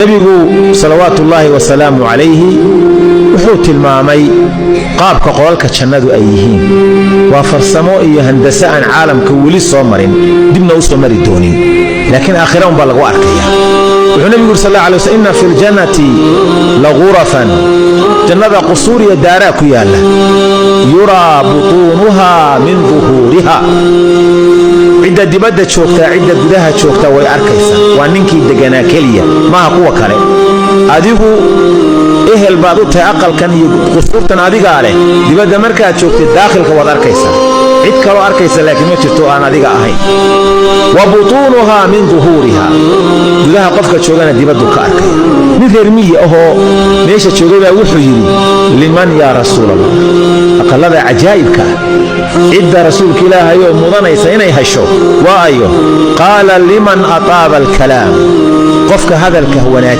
Nebigu salawaatu ullaahi wasalaamu calayhi wuxuu tilmaamay qaabka qolalka jannadu ay yihiin. Waa farsamo iyo handase aan caalamka weli soo marin, dibna u soo mari doonin, laakiin aakhira unbaa lagu arkaya. Wuxuu nebigu yuri sal alla alay waslam: inna fi ljannati la ghurafan, jannada qusuur iyo daaraa ku yaalla, yuraa butuunuha min duhuuriha, cidda dibadda joogtaa cidda gudaha joogtaa way arkaysaa. Waa ninkii deganaa keliya, maaha kuwa kale. Adigu ehel baad u tahay aqalkan iyo qusuurtan adigaa leh. Dibadda markaad joogtid daakhilka waad arkaysaa, cid kaloo arkaysa laakiin ma jirto aan adiga ahayn. Wa butuunuhaa min duhuuriha, gudaha qofka joogana dibaddu ka arkaya. Nin reer miyi ahoo meesha joogay baa wuxuu yidhi: liman yaa rasuul Allah? Aqallada cajaa'ibka ah cidda rasuulka ilaahayoo mudanaysa inay hesho waa ayo? Qaala: liman ataaba alkalaam, qofka hadalka wanaaj